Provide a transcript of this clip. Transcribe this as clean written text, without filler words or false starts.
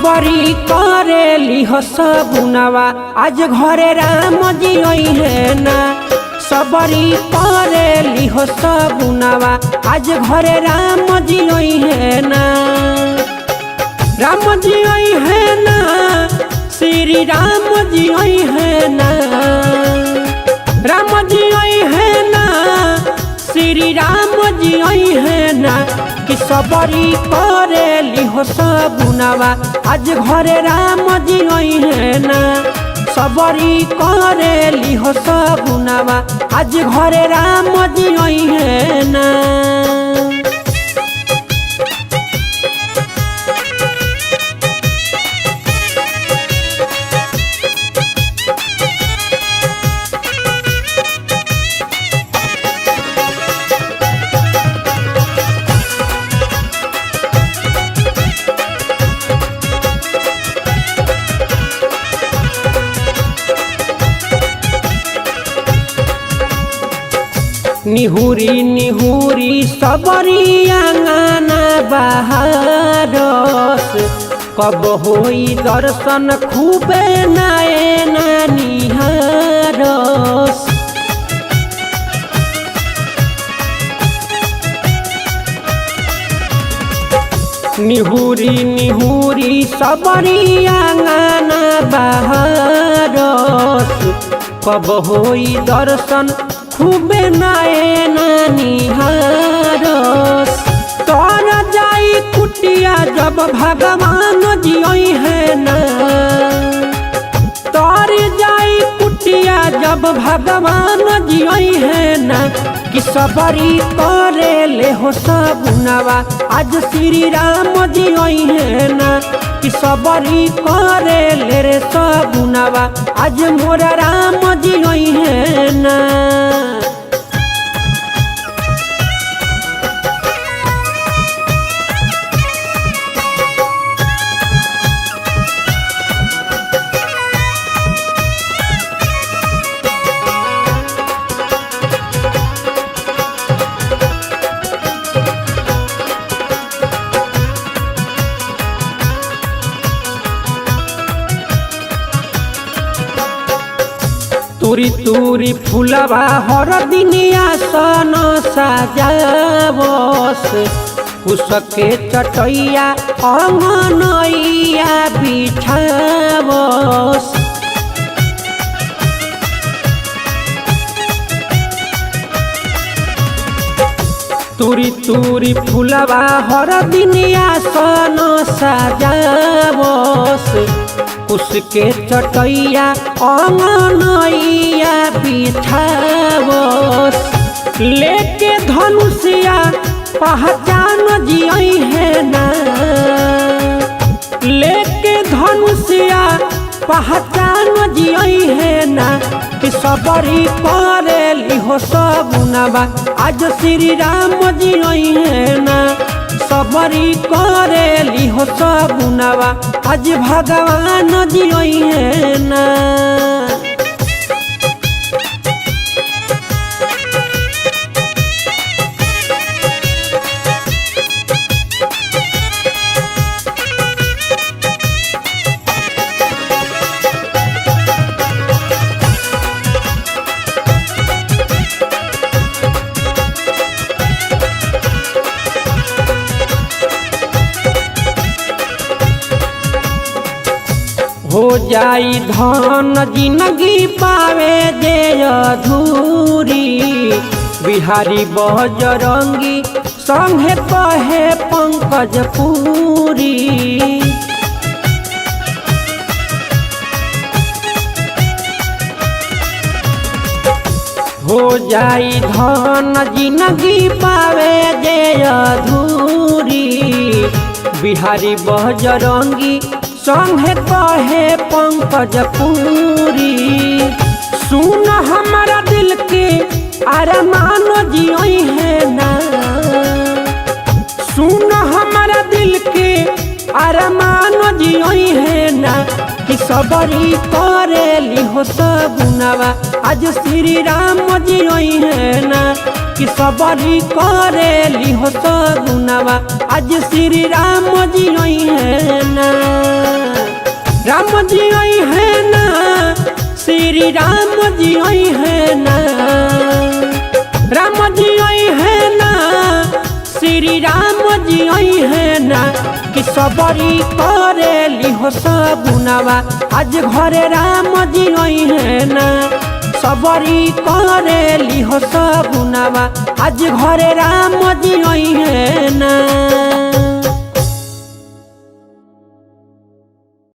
सबरी करेली हो सगुनवा, आज घरे राम जी है ना। सबरी करेली हो सगुनवा, आज घरे राम जी है ना। राम जी है ना, श्री राम जी है ना। राम जी है ना, श्री राम जी है ना। कि सबरी करेली हो सगुनवा, आज घरे राम जी है ना। सबरी करेली हो सगुनवा, आज घरे राम जी है ना। निहुरी निहुरी सबरी आंगना बहारस, कब होई दर्शन खूबे नयना निहारस। निहुरी निहुरी सबरी आंगना बहारस, कब होई दर्शन खूबे नयना निहारस। तर जाई कुटिया जब भगवान जी है ना। तर जाई कुटिया जब भगवान जी है ना। कि सबरी करे ले हो सगुनवा, आज श्री राम जी है ना। कि सबरी करे ले रे सगुनवा, आज मोरा राम जी है ना। तुरी तुरी फुलवा हर दिनिया सन सजावस, कुसके चटैया अंगनैया बिछावस। तुरी तुरी फुलवा हर दिनिया सन सजावस, उसके चटैया अंगनैया बिछावस। लेके धनुषिया पहचान जी है ना। लेके धनुषिया पहचान जी है ना। कि सबरी करेली हो सगुनवा, आज श्री राम जी है ना। सबरी करेली हो सगुनवा, आज भगवान जी है ना। हो जाई धन जिंदगी पावे जे अधूरी, बिहारी बजरंगी संगे कहे पंकज पुरी। हो जाई धन जिंदगी पावे जे अधूरी, बिहारी बजरंगी संगे कहे पंकज पुरी। सुन हमारा दिल के अरमान जी है ना। सुन हमारा दिल के अरमान जी है ना। कि सबरी करेली हो सगुनावा आज श्री राम जी है ना। कि सबरी करेली हो सगुनावा आज श्री राम जी है ना। राम जी है ना, श्री राम जी है ना। राम जी है ना, श्री राम जी है ना। कि सबरी करेली हो सगुनावा आज घरे राम जी है ना। सबरी करेली हो सगुनावा आज घरे राम जी है ना।